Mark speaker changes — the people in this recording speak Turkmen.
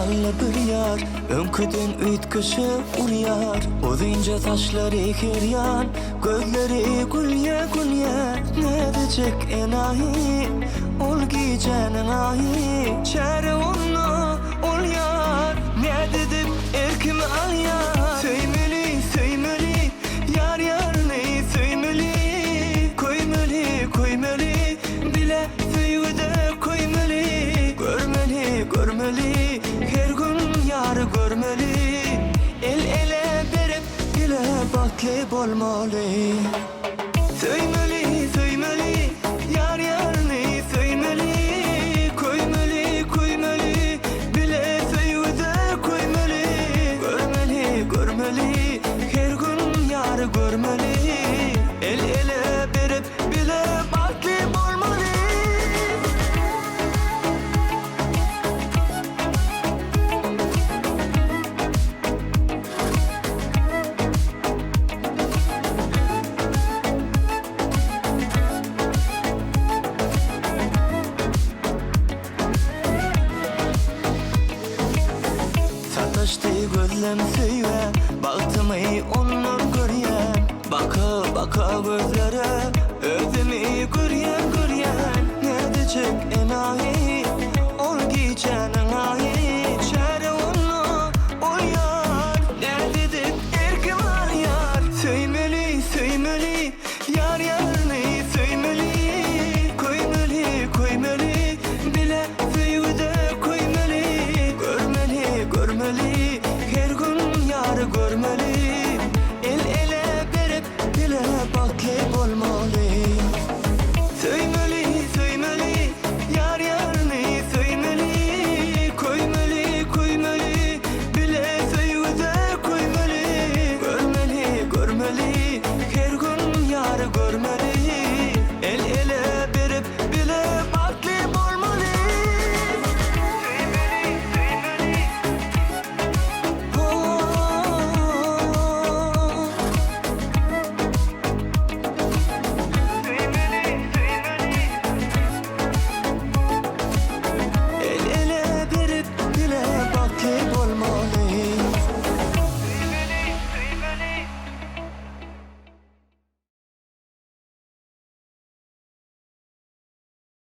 Speaker 1: Alla bir ýar, öňküden üýtgeşik urýar. Uzynja saçlary her ýan, gözleri gülýä gülýä. Näzijek enaýy, ol gijäniň aýy. Çäre onda ol ýar, nädidip erkimi alýar. Söýmeli, söýmeli, ýar ýaryny söýmeli. Köýmeli, köýmeli, bile Söýgüde köýmeli, görmeli, görmeli, Her gün ýary görmeli, El-ele berip bile bagtly bolmaly. Söýmeli, söýmeli, ýar-ýaryny söýmeli, Köýmeli, köýmeli, bile söýgüde köýmeli, Görmeli, görmeli, her gün ýary görmeli, El-ele berip Bile bagtly bolmaly. Sataşdy gözlem söýgä, Bagtymy ondan görýän. Baka baka gözlere, Özümi görýän görýän. Näzijek enaýy, Ol gijäniň aýy. Çäre onda ol ýar, Näzedip erkim alýar. Söýmeli, söýmeli, Ýar ýaryny söýmeli, Köýmeli, köýmeli, Bile söýgüde köýmeli, Görmeli, görmeli, Her gün ýary görmeli.